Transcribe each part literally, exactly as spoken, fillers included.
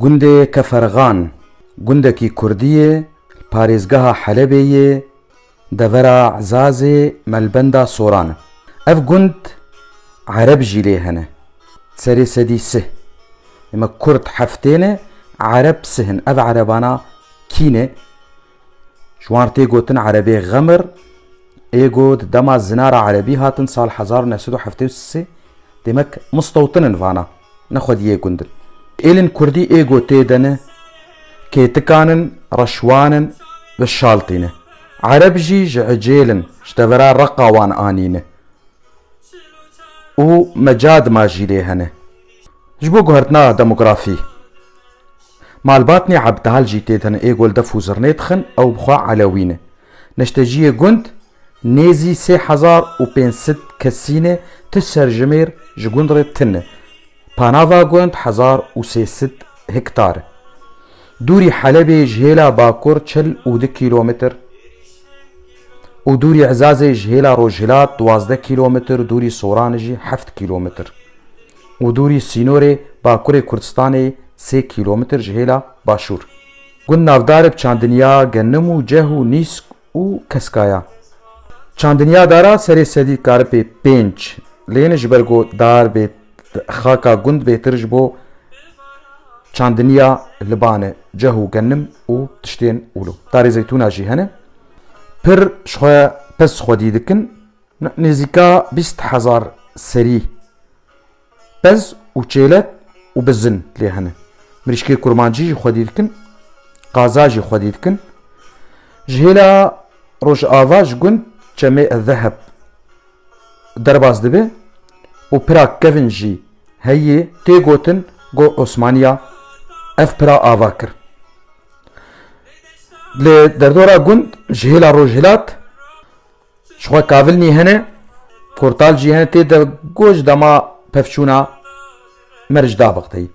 Gundê Keferxan, gundekî kurdî ye, parêzgeha Helebê yê, devera Ezazê, melbenda Soran e. Ev gund Ereb jî lê hene. Serê sedî sih. Ema kurd heftê ne, Ereb sih in. Ev Erebana kî ne? Ji wan tê gotin Erebê Xemir, ê go di dema zinara Erebî hatin sal hezar û neh sed û heftê û sê, demek mistewtin in vana, ne xwediyê gund in. Êlên kurdî ê go tê de ne, kêtikan in, reşwan in, bi şal tîne. Ereb jî ji Ecêl in, ji devera Reqa wan anîne. Û Mecadima jî lê hene. Ji bo guhertina demografî, malbatnê Ebdal jî tê de ne, ê go li def û zirnê dixin, ew bi xwe Elewî ne. Neşteciyê gund nêzî sê hezar û pênc sed kesî ne, ti serjimêr ji gund re tune. Panava gund hezar û sê sed hektar e. Dûrî Helebê ji hêla bakur çil û du kîlometr û dûrî Ezazê ji hêla rojhilat duwazdeh kîlometr, dûrî Soranê jî heft kîlometr û dûrî sînorê bakurê Kurdistanê sê kîlometr ji hêla başûr. Gund navdar e bi çandiniya genim û ceh û nîsk û keskaya. Çandiniya dara serê sedî karipê pênc lê ne, ji ber ku dar bê xaka gund bêtir ji bo çandiniya liban e, ceh û genim û tiştên wilo. Darê zeytûna jî hene. Pir ji xwe pez xwedî dikin. Nêzîka bîst hezar serî pez û çêlek û bizin lê hene. Mirîşkê kurmancî jî xwedî dikin, qaza jî xwedî dikin. Ji hêla rojava ji gund çemê Zeheb derbas dibe û pira kevin jî heye, tê gotin go Osmaniya ev pira ava kir. Li derdora gund ji hêla rojhilat ji xwe kavilnî hene, portal jî hene, tê de go ji dema pevçûna merc da Bexdeyî.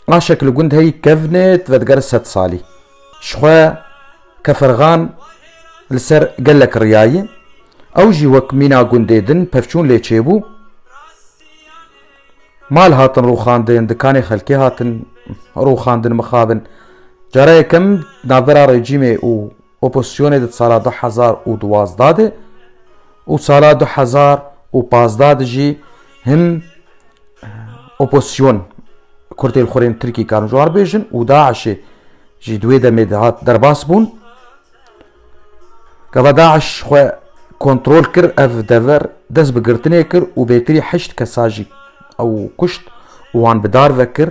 A şekil gund heyî kevnê divedigere sed salî. Ji xwe Keferxan li ser gelek riyayî. Ew jî wek mîna gundê din pevçûn lê çêbû. Mal hatin rûxandin, dikanê xelkê hatin rûxandin, mixabin. Cara yekem navbera rejîmê û opozisyonê di sala du hezar û duwazdeh de û sala du hezar û pazdeh de jî him opozisyon, kurtê li xurên Tirkî karin ji wan bêjin, û DAIŞê jî di wê demê de hat derbas bûn. Gava DAIŞ xwe kontrol kir, ev dever dest bi girtinê kir û bêtirî heşt kesa jî ew kuşt û wan bi dar vekir.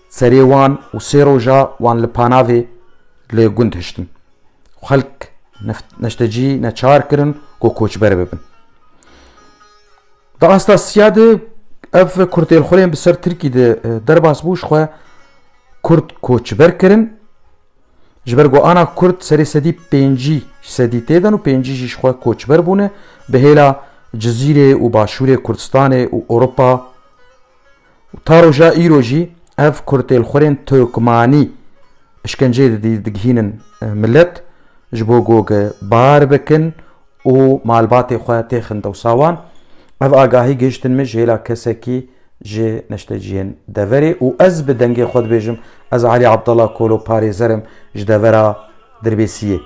Serê wan û sê roja wan li panavê li gund hiştin. Xelk neft-, neştecî neçar kirin ku koçber bibin. Di asta siya de ev kurtêlxurên bi ser Tirkî de, e, derbas bû, ji xwe Kurd koçber kirin. Ji ber ku ana Kurd serê sedî pêncî sedî tê de û pêncî jî ji xwe koçber bûne, bi hêla Cizîrê û Başûrê Kurdistanê û Ewropa. Û ta roja îro jî ev kurtêlxurên Turkmanî îşkenceyê didî-, digihînin, e, milet ji bo ku bar bikin û malbatê xwe têxin dewsa wan. Ev agahî gihiştin min ji hêla kesekî ji neşteciyên deverê û ez bi dengê xwe dibêjim, ez Elî Abdullah Kolo parêzer im ji devera Dirbêsiyê.